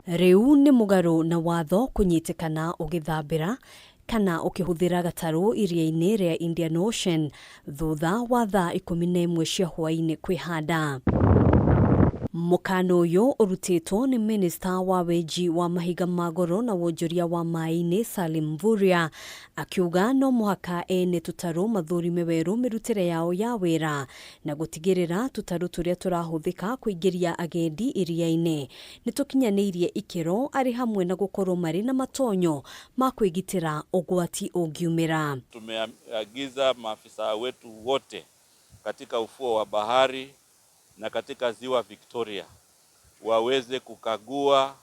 Rĩu nĩ mũgarũ na watho kũnyitĩkana ũgĩthambĩra kana ũkĩhũthĩra gatarũ iria-inĩ rĩa Indian Ocean thutha wa thaa 11 cia hwaĩ-inĩ kwĩhanda. Mũkana ũyũ ũrutĩtwo nĩ minista wa wenji wa mahiga ma goro na wonjoria wa maĩ-inĩ Salim Mvurya akiuga no mũhaka ene tũtarũ mathũrime werũ mĩrutĩre yao ya wĩra na gũtigĩrĩra tũtarũ tũrĩa tũrahũthĩka kũingĩria agendi iria-inĩ nĩ tũkinyanĩirie ikĩro arĩ hamwe na gũkorwo marĩ na matonyo ma kwĩgitĩra ũgwati ũngiumĩra. Tumeagiza maafisa wetu wote katika ufuo wa bahari na katika ziwa Victoria waweze kukagua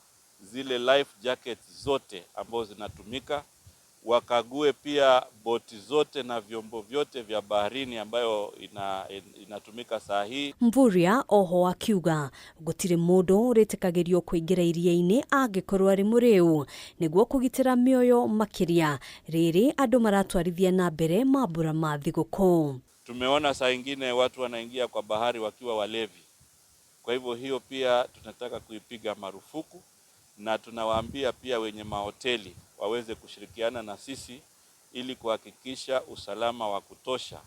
zile life jackets zote ambazo zinatumika, wakague pia boti zote na vyombo vyote vya baharini ambayo inatumika saa hii. Mvurya oho akiuga gũtirĩ mũndũ ũrĩtĩkagĩrio kũingĩra iria-inĩ angĩkorwo arĩ mũrĩu nĩguo kũgitĩra mĩoyo makĩria rĩrĩ andũ maratwarithia na mbere mambura ma thigũkũ. Tumeona saa ingine watu wanaingia kwa bahari wakiwa walevi. Kwa hivyo hiyo pia tunataka kuipiga marufuku, na tunawaambia pia wenye mahoteli waweze kushirikiana na sisi ili kuhakikisha usalama wa kutosha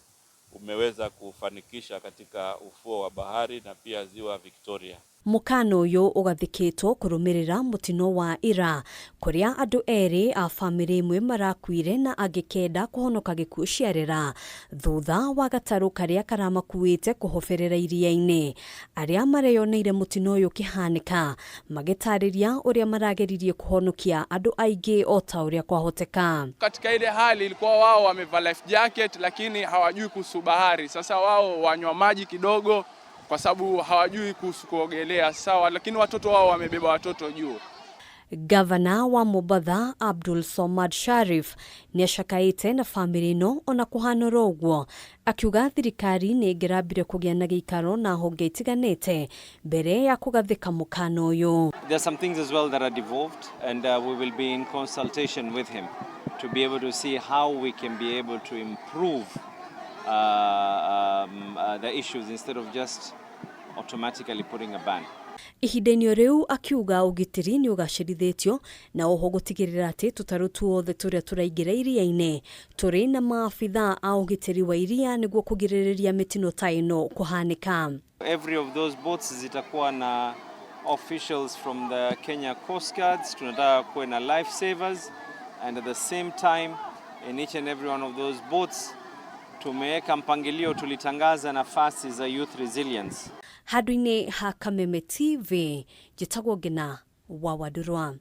umeweza kufanikisha katika ufuo wa bahari na pia ziwa Victoria. Mũkana ũyũ ũgathĩkĩtwo kũrũmĩrĩra mũtino wa ira kũrĩa andũ erĩ a bamĩrĩ ĩmwe marakuire na angĩ kenda kũhonoka gĩkuũ ciarera thutha wa gatarũ karĩa karamakuĩte kũhoberera iria-inĩ. Arĩa mareyoneire mũtino ũyũ ũkĩhanĩka magĩtarĩria ũrĩa marageririe kũhonokia andũ aingĩ o ta ũrĩa kwahoteka. Katika ile hali ilikuwa wao wamevaa life jacket lakini hawajui kuhusu bahari. Sasa wao wanywa maji kidogo kwa sababu hawajui kuhusu kuogelea, sawa, lakini watoto wao wamebeba watoto juu. Gavana wa Mombatha Abdul Somad Sharif nĩacakaĩte na bamĩrĩ ĩno ona kũhanora ũguo, akiuga thirikari nĩ ĩngĩrambire kũgĩa na gĩikaro na honge itiganĩte mbere ya kũgathĩka mũkana ũyũ. There are some things as well that are devolved, and we will be in consultation with him to be able to see how we can be able to improve the issues instead of just automatically putting a ban. Ihinda-inĩ o rĩu akiuga ũgitĩri nĩ ũgacĩrithĩtio na oho gũtigĩrĩra atĩ tũtarũ tuothe tũrĩa tũraingĩra iria-inĩ tũrĩ na maabitha a ũgitĩri wa iria nĩguo kũgirĩrĩria mĩtino ta ĩno kũhanĩka. Every of those boats zitakuwa na officials from the Kenya Coast Guards. Tunataka kuwe na life savers, and at the same time in each and every one of those boats tumeweka mpangilio, tulitangaza nafasi za youth resilience. Handũ-inĩ ha Kameme TV, njĩtagwo Ngina wa Wandũrwa.